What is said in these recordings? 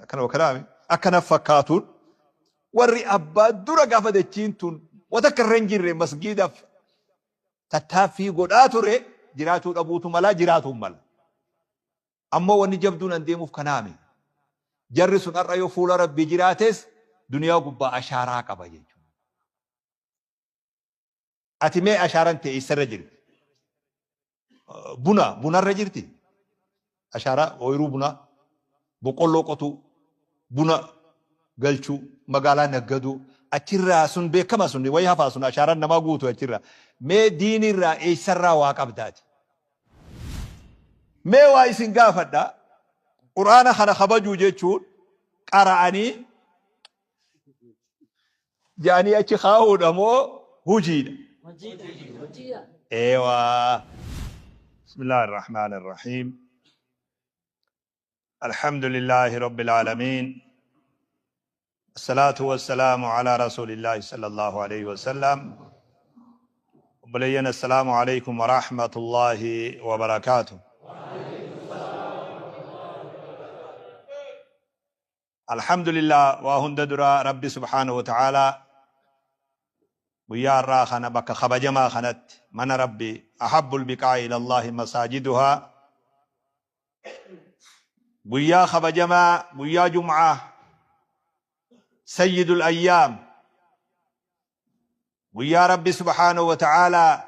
Akkana kanaami akkana fakkaatuun warri abbaa dura gaafa dachiin tun wata akka irra hin jirre masgiidaaf tattaaffii godhaa ture jiraatuu dhabuutu mala jiraatuu mala. Ammoo wanni jabduun an deemuuf kanaami. Jarri sun har'a yoo fuula Rabbii jiraates duniyaa gubbaa ashaaraa qaba jechuudha. Ati mee ashaaraan tee eessarra jirti? Buna bunarra jirti? Ashaaraa ooyiruu bunaa, boqqolloo qotuu, buna galchuu, magaalaa naggaduu, achirraa sun beekama sun wayi hafaa sun ashaaraan namaa guutu achirraa. Mee diinirraa eessarraa waa qabdaati? Mee waa isin gaafadha. Qur'aana kana kabajuu jechuun qara'anii ja'anii achi kaa'uudha moo hujiidha? Eewaa. Bismillaahi irrahmaani irrahiim. Alhamdulillaahi rabbil aalamiin. Assalaatu wassalaamu alaa rasuulillaahi sallallahu alayhi wasallam. Obboleeyyan assalaamu alaykum wa rahmatullaahi wa barakaatuh. Alhamdulillah waa hunda dura Rabbi subhaanahu wa ta'aalaa guyyaa har'aa kana bakka kabajamaa kanatti mana Rabbi ahabbul biqaa'i ilallahi masaajiduhaa guyyaa kabajamaa guyyaa jum'aa sayyidul ayyaam guyyaa Rabbi subhaanahu wa ta'aalaa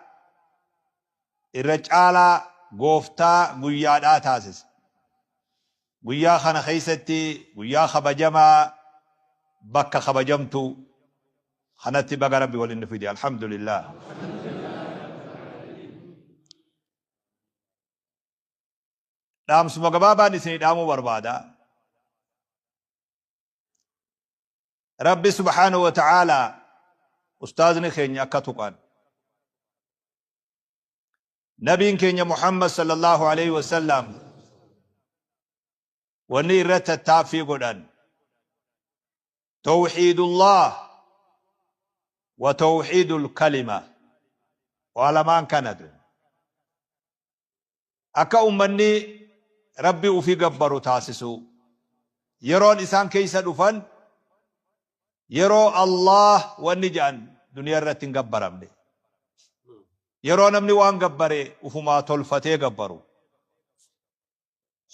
irra caalaa gooftaa guyyaadhaa taasise. Guyyaa kana keessatti guyyaa kabajamaa bakka kabajamtuu kanatti baga Rabbi waliin nu fide. Alhamdulillah. Dhaamsuma gabaabaan isinii dhaamuu barbaada. Rabbi subhaanahu wa ta'aalaa ustaazni keenya akka tuqan. Nabiin keenya Muhammad sallallahu alaihi wasallam wanni irratti tattaaffii godhan tawxiidullah wa tawxiidul kalima waa lamaan kanatu akka ummanni Rabbi ufii gabbaru taasisuu yeroon isaan keessa dhufan yeroo Allah wanni jedhan duniyaa irratti hin gabbaramne. Yeroo namni waan gabbare ufumaa tolfatee gabbaru.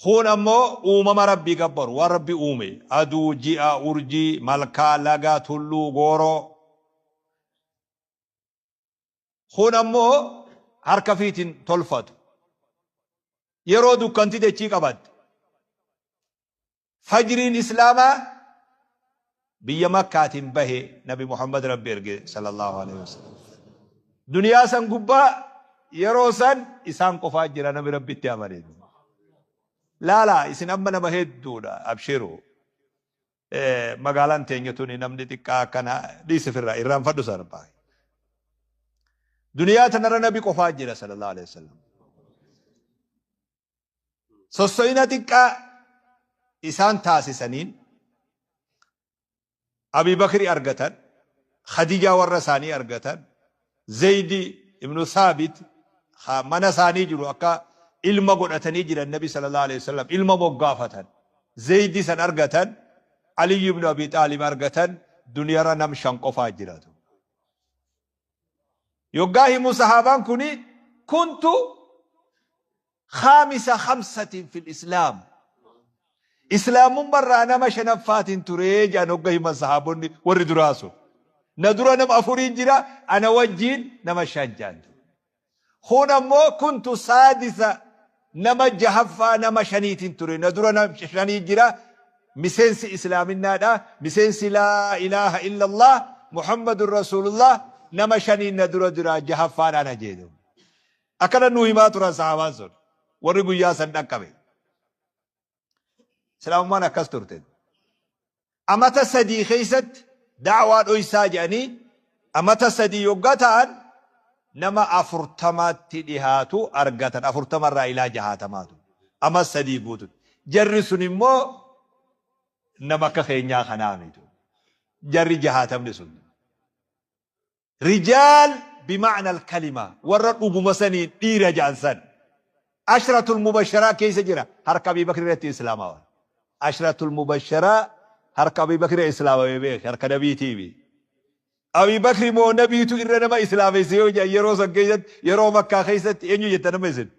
Kuun ammoo uumama Rabbii gabbaru, waan Rabbi uume, aduu, ji'a, urjii, malkaa, laga, tulluu, gooroo. Kuun ammoo harka fiitiin tolfatu. Yeroo dukkanti dachii qabatte. Fajriin Islaamaa biyya Makkaatiin bahe Nabi Muhammad Rabbi erge sallallahu alaihi wasallam. Duniyaa san gubbaa yeroo san isaan qofaa jira namni Rabbitti amane. Laala isin amma nama hedduudha abshiru. Magaalaan teenya tuni namni xiqqaa akkana dhiisi firraa irraanfadhu sarbaa. Duniyaa tanarra nabi qofaa jira sallallahu alaihi wasallam. Sosso'ina xiqqaa isaan taasisaniin Abii Bakri argatan, Khadijaa warra isaanii argatan, Zaydi ibnu Saabit mana isaanii jiru akka ilma godhatanii jiran Nabi sallallahu alaihi wasallam ilma moggaafatan. Zaydi san argatan, Aliyyi ibnu Abi Xaalib argatan, duniyarra nam shan qofaa jiratu. Yoggaa himu sahaabaan kuni kuntu khaamisa khamsatin fil islaam. Islaamummarraa nama shanaffaatiin ture jedhan hogga himan sahaabonni warri duraa sun. Na dura nama afuriin jira ana wajjiin nama shan jedhan. Kun ammoo kuntu saadisa nama jahaffaa nama shaniitiin ture. Na dura nama shanii jira. Miseensi islaaminaadha. Miseensi laa ilaaha illallah Muhammadun Rasuulullah nama shaniin na dura jira jahaffaan ana jedhu. Akkana nuu himaa turan sahaabaan sun. Warri guyyaa san dhaqqabe. Islaamummaan akkas turte. Amata 3 keessatti da'waa dhoysaa jedhanii amata 3 yoggaa ta'an nama 40tti dhihaatu argatan 40 irraa ilaa jahaatamaatu ama 3 guututti. Jarri sun immoo nama akka keenyaa kanaa miti. Jarri jahaatamni sun. Rijaal bima'na al-kalima warra dhuguma saniin dhiira ja'an san. Ashratul mubasharaa keessa jira harka Abii Bakri irratti islaamawan. Ashratul mubasharaa harka Abii Bakri islaamame beeki harka nabiitiimi. Abii Bakri moo nabiitu irra nama islaamesse yoo jedhan yeroo san keessatti yeroo makkaa keessatti eenyu jetta nama isin?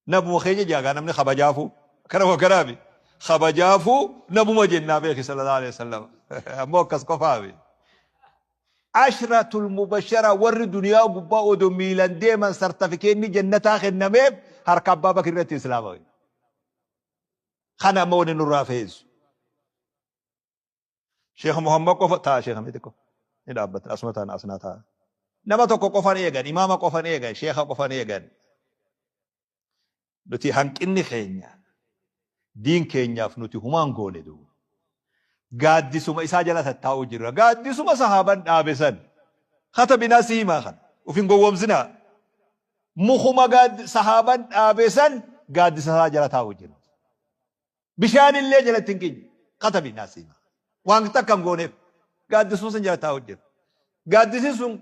Nabuma keenya jaagaa namni kabajaafuu akkana wakkanaami kabajaafuu nabuma jennaa beeki sallallahu alaihi wasallam ammoo akkas qofaami. Ashratul mubashara warri duniyaa gubbaa odoo miilan deeman sartafikeenni jannataa kennameef harka Abbaa Bakri irratti islaamame. Kana amma wanni nurraa feesu. Sheekh Muhammad qofa taa sheekh miti qofa ni dhaabbatan asuma taana asnaa taa. Nama tokko qofan eegan imaama qofan eegan sheekha qofan eegan. Nuti hanqinni keenya diin keenyaaf nuti humaan goone duuba. Gaaddisuma isaa jala tattaa'uu jirra. Gaaddisuma sahaaban dhaabe san. Katabinaa si himaa kana. Uf hin gowwoomsinaa. Mukuma sahaaban dhaabe san gaaddisa isaa jala taa'uu jirra. Bishaan illee jalatti hin qinye. Katabi naasii. Waan takka hin gooneef. Gaaddisuma san jala taa'u jira. Gaaddisi sun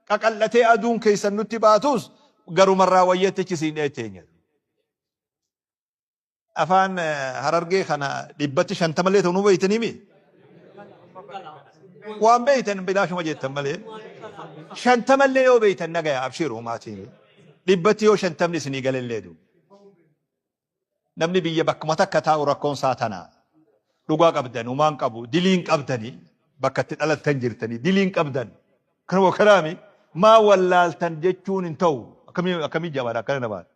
qaqal'atee aduun keessan nutti baatus garumarraa wayyeetti achi siin dheetteenya. Afaan Harargee kana dhibbatti shantamallee ta'uu nu beeytanii mi? Waan beeytan bilaashuma jettan malee. Shantamallee yoo beeytan nagaya abshiru maatiin. Dhibbatti yoo shantamni isinii galellee duuba. Namni biyya bakkuma takka taa'u rakkoon isaa tana. Dhugaa qabdan humaan qabu diliin qabdani bakka itti dhalattan jirtanii diliin qabdan. Kanuma kanaami maa wallaaltan jechuun hin ta'u. Akkamii akkamii jabaadha akkana namaan.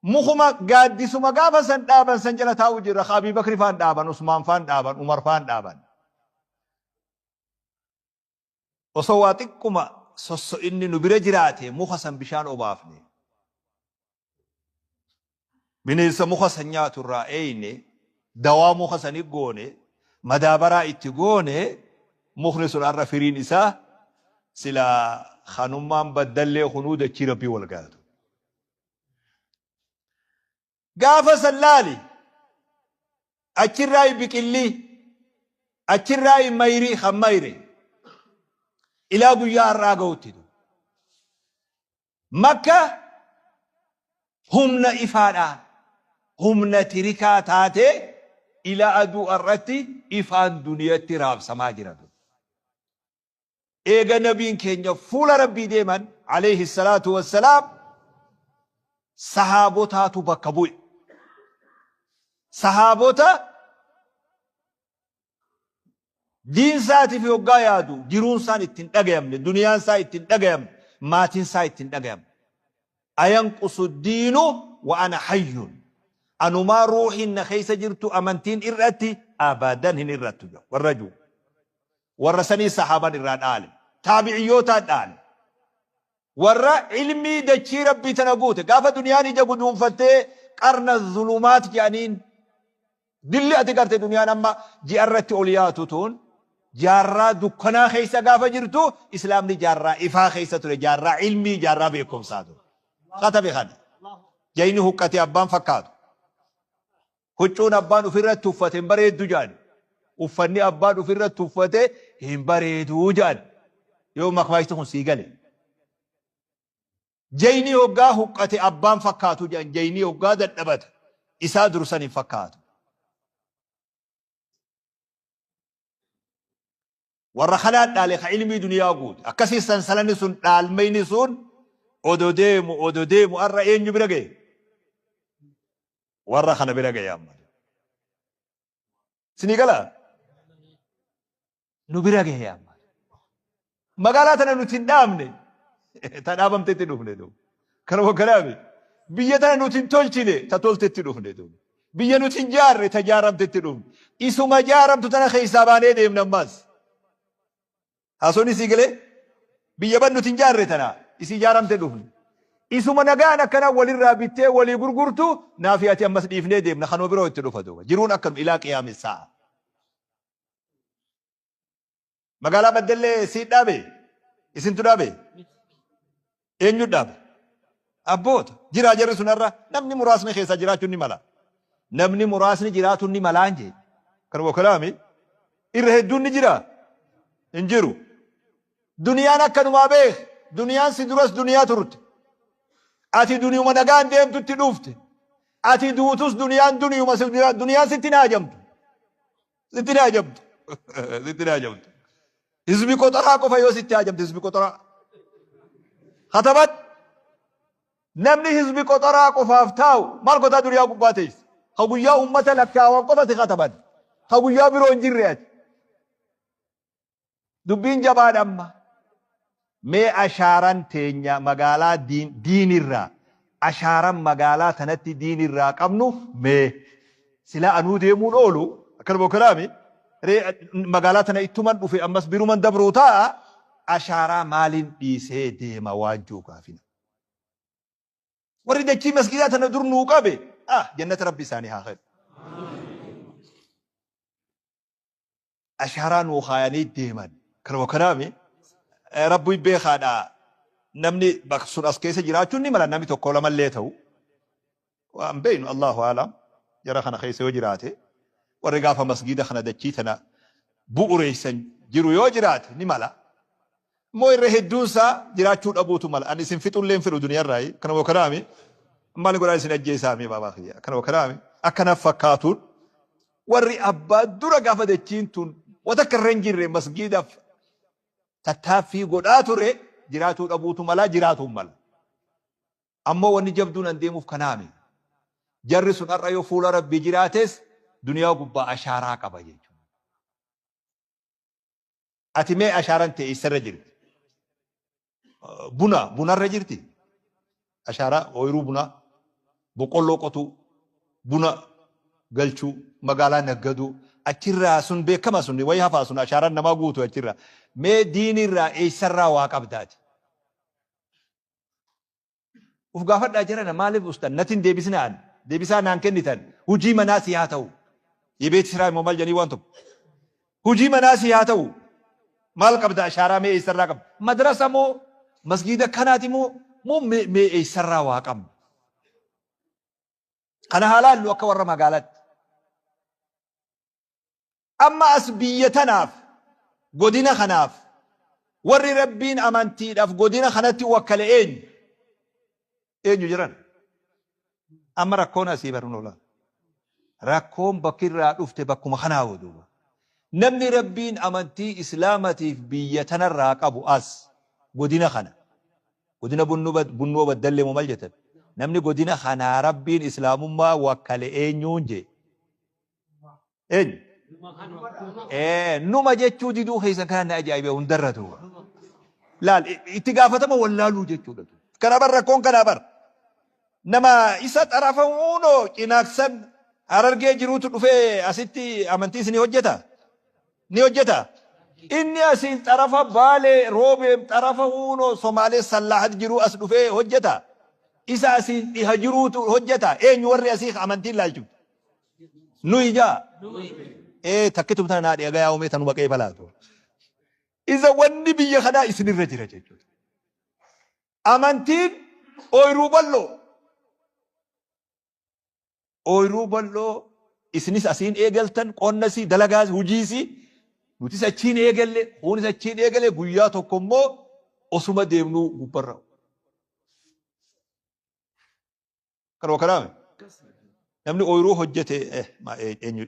Mukuma gaaddisuma gaafa san dhaaban san jala taa'u jirra. Abii Bakri faan dhaaban, Usmaan faan dhaaban, Umar faan dhaaban. Osoo waa xiqquma sosso'inni nu bira jiraate muka san bishaan obaafne. Bineensa muka san nyaatu irraa eeyne, dawaa muka sani goone, madaabaraa itti goone, mukni sun har'a firiin isaa silaa kanummaan baddallee kunuu dachii Rabbii wal gaatu. Gaafa san laali achirraayi biqilli achirraayi mayri kan mayre ilaa guyyaa har'aa gahutti. Makka humna ifaadha humna tirikaa taatee ilaa aduu har'atti ifaan duniyatti raabsamaa jira. Eega nabiin keenya fuula Rabbii deeman alayhi salaatu wassalaam sahaabotaatu bakka bu'e. Sahaabota diin isaatiif hoggaa yaadu jiruun isaan itti hin dhagayamne, duniyaan isaa itti hin dhagayamne, maatiin isaa itti hin dhagayamne. Ayanqusu diinu wa ana hayyun. Anumaa ruuhiin na keessa jirtu amantiin irratti abadan hin irrattu warra jiru. Warra sanii sahaaban irraa dhaale. Taabiciyyootaan dhaale. Warra ilmii dachii Rabbii tana guute. Gaafa duniyaan ija guduunfattee qarna zulumaat jedhaniin dilli ati garte duniyaan amma ji'a irratti ol yaatu tun jaarraa dukkanaa keessa gaafa jirtu islaamni jaarraa ifaa keessa ture jaarraa ilmii jaarraa beekumsaa ture. Katabe kana. Jayni huqqate abbaan fakkaatu. Huccuun abbaan ufirratti uffate hin bareeddu jedhan. Uffanni abbaan ufirratti uffate hin bareedu jedhan. Yoo makmaaksti kun sii gale. Jayni hoggaa huqqate abbaan fakkaatu jedhan. Jayni hoggaa dadhabate isaa dursan hin fakkaatu. Warra kanaan dhaale ka ilmii duniyaa guute. Akkasii sansalanni sun dhaalmayni sun odo deemu odo deemu har'a eenyu bira gahe? Warra kana bira gahe amma. Isinii galaa? Nu bira gahe amma. Magaalaa tana nuti hin dhaabne ta dhaabamtetti dhufne duuba. Kana wakkanaami. Biyya tana nuti hin tolchine ta toltetti dhufne duuba. Biyya nuti hin jaarre ta jaaramtetti dhufne. Isuma jaaramtu tana keessaa baanee deemna ammas. Haasonni sii galee biyya ban nuti hin jaarre tana isii jaaramte dhufne. Isuma nagaan akkana walirraa bittee walii gurgurtu naafi ati ammas dhiifnee deemna kanuma biroo itti dhufa duuba. Jiruun akkanuma ilaa qiyaamissaa. Magaalaa Baddellee sii dhaabe? Isintu dhaabe? Eenyu dhaabe? Abboota. Jiraa jarri sun har'a namni muraasni keessaa jiraachuun ni mala. Namni muraasni jiraatuun ni malaan jee. Kanuma kalaami. Irra hedduun ni jira? Hin jiru. Duniyaan akkanumaa beek. Duniyaan si duras duniyaa turte. Ati duniyuma nagaan deemtutti dhufte. Ati duutus duniyaan duniyuma duniyaan sitti hin haajamtu. Sitti hin haajamtu. Sitti hin haajamtu. Hizbi qoxoraa qofa yoo sitti haajamte hizbi qoxoraa. Katabat namni hizbi qoxoraa qofaaf taa'u maal gotaa duniyaa gubbaa teessa. Ka guyyaa ummata lakkaawan qofa si kataban. Ka guyyaa biroo hin jirre ati. Dubbiin jabaadha amma. Mee ashaaran teenya magaalaa diin diinirraa ashaaran magaalaa tanatti diinirraa qabnu mee silaa anuu deemuun oolu akkana bokkanaami ree magaalaa tana ittuman dhufe ammas biruman dabruu taa'a ashaaraa maaliin dhiisee deema waan jiru gaafina. Warri dachii masgiidaa tana dur nuu qabe ah jannata rabbi isaanii haa kennu. Ashaaraa nuu kaayanii deeman. Kanuma kanaami rabbi beekaadha namni bakka sun as keessa jiraachuun ni mala namni tokko lamallee ta'u. Waan beeynu Allahu aalam jara kana keessa yoo jiraate warri gaafa masgiida kana dachii tana bu'ureessan jiru yoo jiraate ni mala. Immoo irra hedduun isaa jiraachuu dhabuutu mala. Ani isin fixullee hin fedhu duniyaarraayi. Kanuma kanaami maal godhaa isin ajjeesaami baabaa kiyya. Kanuma kanaami akkana fakkaatuun Warri abbaa dura gaafa dachiin tun watakka irra hin jirre masgiidaaf tattaaffii godhaa ture jiraatuu dhabuutu mala jiraatuu mala. Ammoo wanni jabduun an deemuuf kanaami. Jarri sun har'a yoo fuula Rabbii jiraates duniyaa gubbaa ashaaraa qaba jechuudha. Ati mee ashaaran tee eessarra jirti? Buna bunarra jirti? Ashaaraa ooyiruu bunaa, boqqolloo qotuu, buna galchuu, magaalaa naggaduu, achirraa sun beekama sun wayi hafaa sun ashaaraan namaa guutu achirraa. Mee diinirraa eessarraa waa qabdaati? Uf gaafadhaa jarana maaliif ustan natti hin deebisinaa an deebisaa naan kennitan hujii manaa sii haa ta'u. Yebeeti siraa immoo maal jedhanii waan tokko. Hujii manaa sii haa ta'u. Maal qabda ashaaraa mee eessarraa qabda? Madrasa moo masgiida kanaati moo moo mee eessarraa waa qabna? Kana haa laallu akka warra magaalaatti. Amma as biyya tanaaf, godina kanaaf, warri Rabbiin amantiidhaaf godina kanatti wakkale eenyu? Eenyu jiran? Amma rakkoon asii baruun oola. Rakkoon bakki irraa dhufte bakkuma kanaa duuba. Namni Rabbiin amantii Islaamatiif biyya tanarraa qabu as godina kana. Godina Bunnoo Baddallee moo maal jettan? Namni godina kanaa Rabbiin Islaamummaa wakkale eenyuun jee? Eenyu? Ee, numa jechuu diduu keessan kana na ajaa'ibe hundarra duuba. Laal itti gaafatama wallaaluu jechuudha. Kana bar rakkoon kanaa bar. Nama isa xarafa hunoo cinaaksan Harargee jiruutu dhufee asitti amantii isinii hojjeta? Ni hojjeta? Inni asiin xarafa Baalee Roobeem xarafa huunoo Somaalee Sallaahat jiruu as dhufee hojjeta? Isa asiin dhiha jiruutu hojjeta? Eenyu warri asii amantiin laalchiftu? Nuyi jaa. Ee takkitum tana naa dhagayaa umee tanuma qeebalaatu. Isa wanni biyya kanaa isinirra jira jechuudha. Amantiin ooyiruu bal'oo. Ooyiruu bal'oo isinis asiin eegaltan qonnasii dalagaas hujiisii nutis achiin eegalle kunis achiin eegale guyyaa tokko immoo osuma deemnuu gubbarra. Kanuma kanaame. Namni ooyiruu hojjete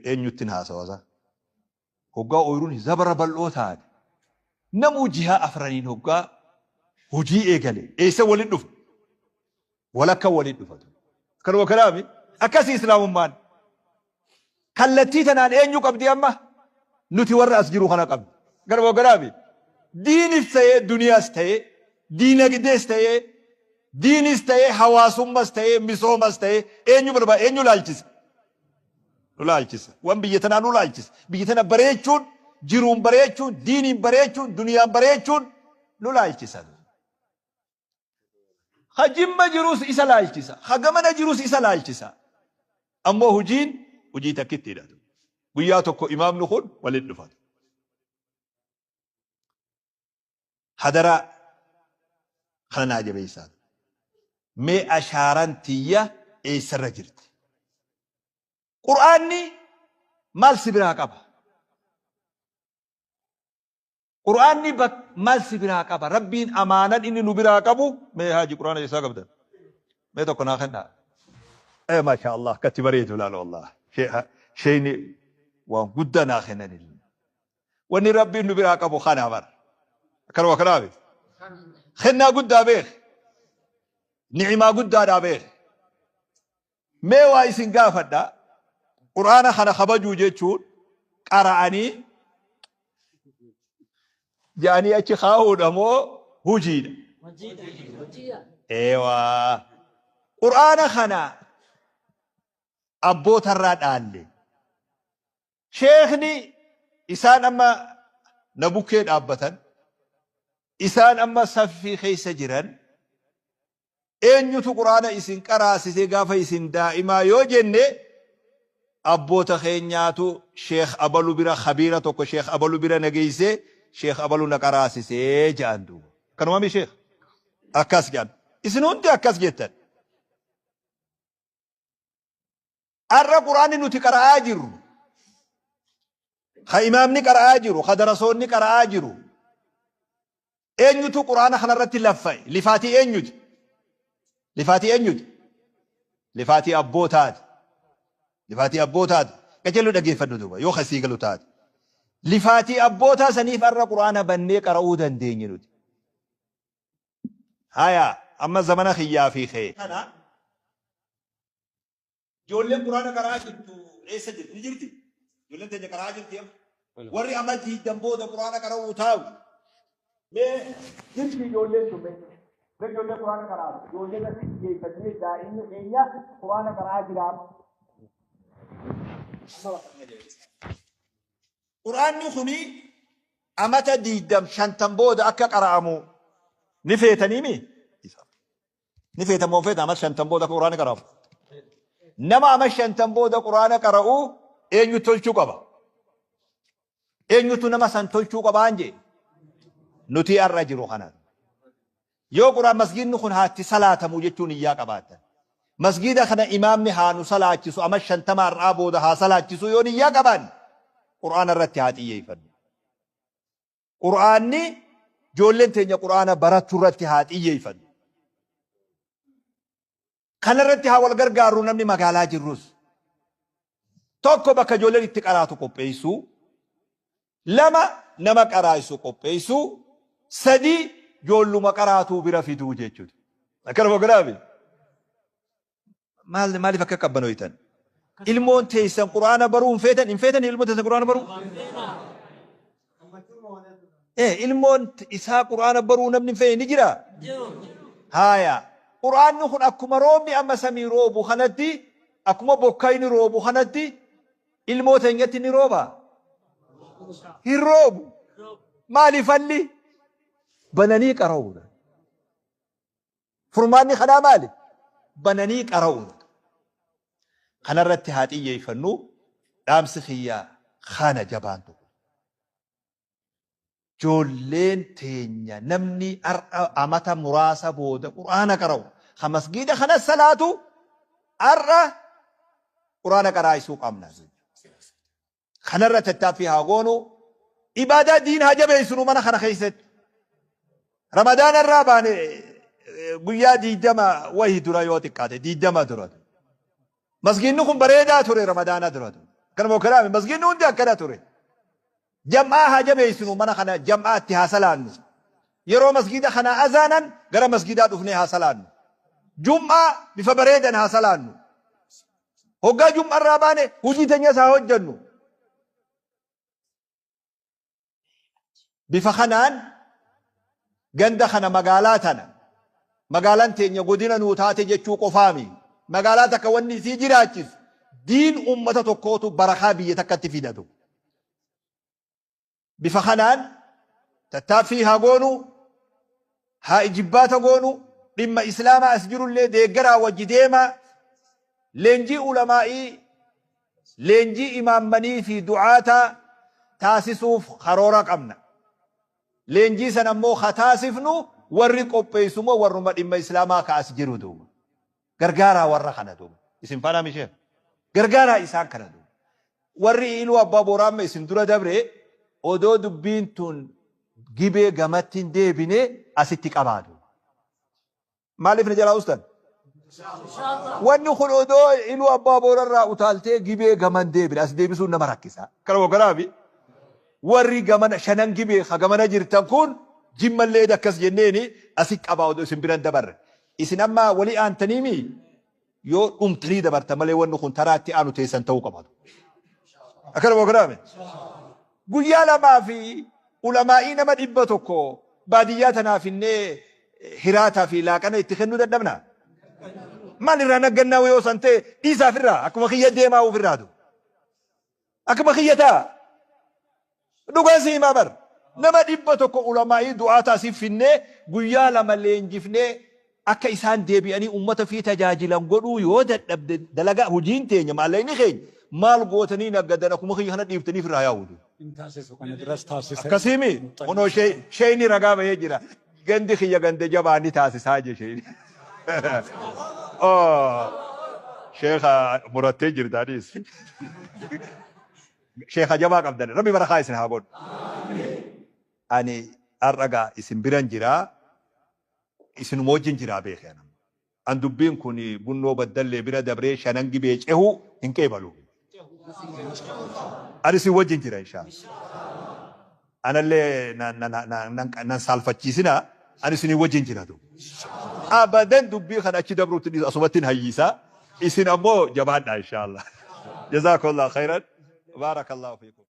eenyuttin haasawa isaa. Hoggaa ooyiruun zabara bal'oo taate. Namuu jihaa afraniin hoggaa hojii eegale eessa waliin dhufa? Walakka waliin dhufatu. Kanuma kanaami akkasii islaamummaan. Kallattii tanaan eenyu qabdi amma? Nuti warra as jiru kana qabdi. Kanuma kanaami diinis ta'ee duniyaas ta'ee diinagdees ta'ee diinis ta'ee hawaasummas ta'ee misoomas ta'ee eenyu barbaada eenyu laalchisa? Nu laalchisa. Waan biyya tanaa nu laalchisa. Biyya tana bareechuun, jiruun bareechuun, diiniin bareechuun, duniyaan bareechuun nu laalchisa. Ka Jimma jirus isa laalchisa. Ka gamana jirus isa laalchisa. Ammoo hujiin hujii takkittiidha. Guyyaa tokko imaamni kun waliin dhufatu. Hadaraa kana naa jabeessaa. Mee ashaaran tiyya eessarra jirti? Qur'aanni maal si biraa qaba? Qur'aanni bak maal si biraa qaba? Rabbiin amaanan inni nu biraa qabu mee haaji qur'aana eessaa qabdan? Mee tokko naa kennaa. Ee maashaa Allah akkatti bareedu laala wallah. Sheeyni waan guddaa naa kennan. Wanni Rabbiin nu biraa qabu kana bar. Akkanuma kanaa miti. Kennaa guddaa beek. Ni'imaa guddaadhaa beek. Mee waa isin gaafadha. Qur'aana kana kabajuu jechuun qara'anii ja'anii achi kaa'uudha moo hujiidha? Eewaa. Qur'aana kana abbootarraa dhaalle. Sheekhni isaan amma na bukkee dhaabbatan, isaan amma saffii keessa jiran, Eenyutu Qur'aana isin qaraasise gaafa isin daa'imaa yoo jenne abboota keenyaatu sheekh abalu bira khabiira tokko sheekh abalu bira na geessee sheekh abalu na qaraasise ja'an duuba. Akkanuma mi sheekh? Akkas ja'an. Isin hundi akkas jettan. Arra Qur'aanni nuti qara'aa jirru, ka imaamni qara'aa jiru, ka darasoonni qara'aa jiru, eenyutu Qur'aana kanarratti laffa'e? Lifaatii eenyuti? Lifaatii eenyuti? Lifaatii abbootaati. Lifaatii abbootaati. Qajeeluu dhageeffadhu duuba yoo kasii galu taate. Lifaatii abbootaa saniif arra Qur'aana bannee qara'uu dandeenye nuti. Haya amma zamana kiyyaa fi kee. Kana Ijoolleen Qur'aana qara'aa jirtu eessa jirti? Ni jirti? Ijoolleen teenya qara'aa jirti amma? Warri amma diiddan booda Qur'aana qara'uu taa'u. Mee jirti ijoolleen sun mee? Mee ijoollee Qur'aana qara'aa ijoollee irratti xiyyeeffannee daa'imni keenya Qur'aana qara'aa jira amma. Qur'aanni kuni amata diiddam shantam booda akka qara'amu ni feetaniimi? Ni feetan moo hin feetan amata shantam booda akka Qur'aanni qara'amu? Nama ama shantam booda Qur'aana qara'u eenyu tolchuu qaba? Eenyutu nama san tolchuu qabaan jee? Nuti har'a jiru kana. Yoo Qur'aan masgiidni kun haa itti salaatamu jechuun iyyaa qabaatan. Masgiida kana imaamni haa nu salaachisu ama shantama har'aa booda haa salaachisu yoo niyyaa qabaanne Qur'aana irratti haa xiyyeeffannu. Qur'aanni ijoolleen teenya Qur'aana barachuu irratti haa xiyyeeffannu. Kana irratti haa wal gargaarru namni magaalaa jirrus. Tokko bakka ijoolleen itti qaraatu qopheessuu. Lama nama qaraa'isu qopheessuu. Sadi ijoolluma qaraatuu bira fiduu jechuudha. Akkanuma godhaami. Maal maaliif akka qabbanooytan? Ilmoon teessan Qur'aana baruu hin feetan hin feetan ilmoo teessan Qur'aana baruu? Eh ilmoon isaa Qur'aana baruu namni hin feene ni jira? Haaya. Qur'aanni kun akkuma roobni amma samii roobu kanatti akkuma bokkayni roobu kanatti ilmoo teenyatti ni rooba? Hin roobu. Maali falli? Bananii qara'uudha. Furmaanni kanaa maali? Bananii qara'uudha. Kanarratti haa xiyyeeffannu dhaamsi kiyya kana jabaan tokko. Ijoolleen teenya namni har'a amata muraasa booda qur'aana qara'u ka masgiida kana salaatu har'a qur'aana qaraa'isuu qabna. Kanarra tattaaffii haa goonu. Ibaadaa diin haa jabeessinu mana kana keessatti. Ramadaana irraa baane guyyaa diidama wahi dura yoo xiqqaate diidama dura. Masgiinni kun bareedaa ture Ramadaana dura. Akkanuma okanaami masgiinni hundi akkana ture. Jam'aa haa jabeessinu mana kana jam'aa itti haa salaannu. Yeroo masgiida kanaa azaanan gara masgiidaa dhufnee haa salaannu. Jum'aa bifa bareedan haa salaannu. Hoggaa jum'arraa baane hojii teenyas haa hojjennu. Bifa kanaan ganda kana magaalaa tana magaalaan teenya godina nuu taate jechuu qofaami. Magaalaa takka wanni isii jiraachisu diin ummata tokkootu barakaa biyya takkatti fidatu. Bifa kanaan tattaaffii haa goonu, haa ijibbaata goonu, dhimma Islaamaa as jirullee deeggaraa wajji deemaa, leenjii ulamaa'ii, leenjii imaammanii fi du'aataa taasisuuf karoora qabna. Leenjii sana immoo ka taasifnu warri qopheessu immoo warruma dhimma Islaamaa ka as jiru duuba. Gargaaraa warra kana duuba. Isin faanaa mishee? Gargaaraa isaan kana duuba. Warri Iluu Abbaa Booraa amma isin dura dabre odoo dubbiin tun Gibee gamatti hin deebine asitti qabaa duuba. Maaliif na jalaa ustan? Wanni kun odoo Iluu Abbaa Boorarraa utaaltee Gibee gaman deebine as deebisuun nama rakkisa. Kana hoogganaafi warri gamana shanan Gibee ka gamana jirtan kun Jimmallee akkas jenneeni asi qabaa odoo isin biran dabarre. Isin amma walii aantaniimi yoo dhumtanii dabartan malee wanni kun taraatti aanu teessan ta'uu qabatu. Akkana hoogganaafi. Guyyaa lamaa fi ulamaa'ii nama 100 baadiyyaa tanaaf innee hiraataa fi laaqana itti kennuu dadhabna. Maal irraa naggannaa yoo san ta'e dhiisaaf irraa akkuma kiyya deemaa ofirraa du. Akkuma kiyya ta'a. Dhugaan si himaa bar. Nama 100 ulamaa'ii du'aa taasiif finnee guyyaa 2 leenjifnee akka isaan deebi'anii ummata fi tajaajilan godhuu yoo dadhabde dalagaa hojiin teenya maallaqni keenya maal gootanii naggadan akkuma kiyya kana dhiiftaniif irraa yaa'uutu. Hin taasisu kana duras taasisa. Akkasiimi kunoo sheeyni ragaa bahee jira. Gandi kiyya ganda jabaa ni taasisaa je sheeyni. Sheekha murattee jirta anis. Sheekha jabaa qabdan. Rabbi barakaa isin haa godhu. Ani har'a gaa isin biran jiraa. Isinuma wajjin jiraa beeki an amma. An dubbiin kun Bunnoo Baddallee bira dabree Shanan Gibee cehuu hin qeebalu. Ani isin wajjin jira inshallah. Anallee nan saalfachiisina ani isinii wajjin jira du. Abadan dubbii kana achi dabruutti dhiisu asumatti hin hayyiisa. Isin ammoo jabaadhaa inshallah. Jazakallah khairan. Barakallahu fiikum.